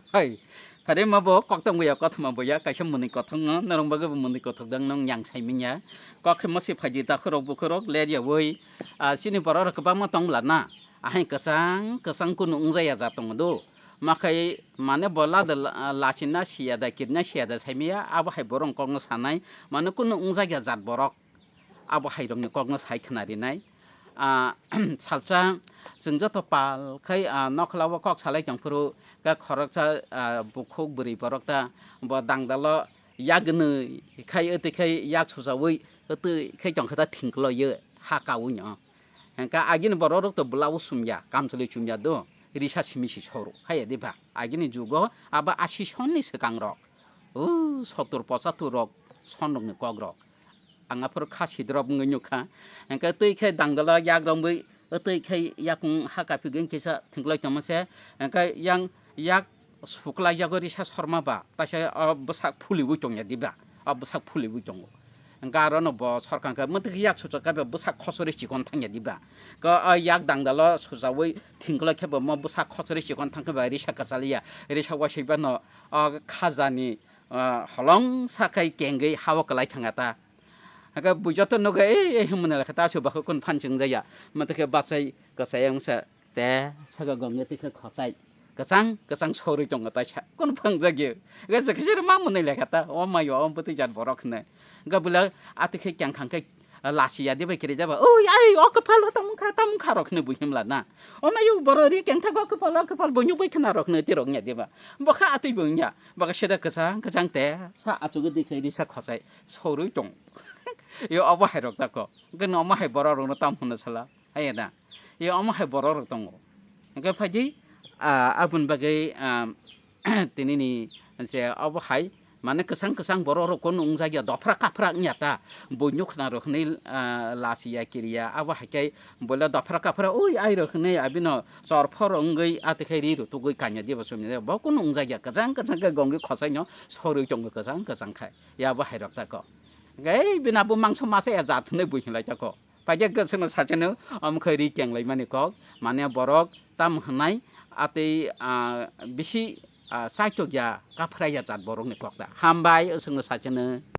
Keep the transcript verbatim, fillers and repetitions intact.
Hai, phare ma bo koktong boya, kothoma boya, kaisa mwnwi kothok no, norong bagwi bo mwnwi kothok dang nong yang sai manya. Kok khe masi phaidi takhurok bukhurok ler yawi, ah, chini borok rok kwbangma tong bwla na. Ahai kwchang, kwchang kunu wngjaya jat tongo do. Ma khai mane bo lada la-, lachina siya da, kirna siya da sai maya, abo hai borok kokno sanai, mane kunu wngjaya jat borok. Abo hairokni kokno sai khna rinai. Ah, salsa chwng joto pal khai, ah, nokhlao kok salai tongphuru, khe khoroksa, ah, bukhuk bwrwi borok ta bo dangdalo yak gwnwi khai, wtwi khai yak sujaui wtwi khai tongkha ta thingkloio ha kaui no. Hingkhe agini borok rok to bwlao chumya, kamchwlwi chumya do, risa simi si soru, haiya diba? Agini jugo abo asi sonni swkang rok, o sottur pochatur rok, son rokni kok rok. Ang aphuru kha sidrop wngwi nukha. Hingkhe twi khe dangdala yak romwi, twi khe yakung ha kapigwi kisa thwngklai tongma se. Hingkhe yang yak suklaijago risa sorma ba, taisa o bwsak phuliwi tongya diba? O bwsak phuliwi tongo. Hingkhe arono bo sorkar khe mwtwkhe yak suchak khe bwsak khosori chikon thangya diba? Ko o yak dangdalo sujawi thwngklai khe bo mo bwsak khosori chikon thangkhe ba risa kwchaliya, risa waisibano o khajani, o holong sakai kengwi hao kwlai thangya ta. Hake bujo to nugo, "Ei, ei," hwnmani lekha ta, aswk bakho kunu phan chwngjaya. Matokhe bachai kwchai wngsa, te saka gongya tikhe khochai. Kwchang, kwchang sorwi tongo taisa. Kunu phangjagya. Hake jekhe sero ma mwnwi lekha ta, o mayo, o bwtwi jat borok hwnwi. Hake bwla atikhe kyang khang khe, lasiya dibai kiri jaba. "Oi, ai, o kwphalo tamung kha, tamung kha," rok hwnwi buhimla na. O mayo borok ri kengtha o kwphalo, o kwphal bunyuk bai khna rok hwnwi tirok nya diba. Bokha atwi bo wngya. Bokha seda kwchang, kwchang te, sa achugwi dikhe risa khochai. Sorwi tong. Yo obo hai rok tako. Hwnkhe no omo hai borok rokno tam hwnna sala. Haiya da. Yo omo hai borok rok tongo. Hwnkhe phaidi, ah, aboni bagwi, ah, tinini je obo hai mane kwchang kwchang borok rok kono wngjakya dophra kaphra wngya ta. Buino khna rok hwnwi, ah, lasiya kiriya. Abo hai khe boila dophra kaphra ui ai rok hwnwi abino chorphor wngwi atikhe ri rutugwi kanya diba chumya. Bo kono wngjakya kwchang kwchang khe gongwi khochaino sorwi tongo kwchang kwchang khai. Ya bo hai rok tako. Hwnkhe bini abo mangso masa ya jat hwnwi bui hinlai tako. Paikhe kwchwngno sacheno omo khe ri kenglaimani kok, mane borok tam hwnai atwi, ah, bisi, ah, chaitokya kaphra ya jat borokni kok da. Hambai, chwngno sacheno.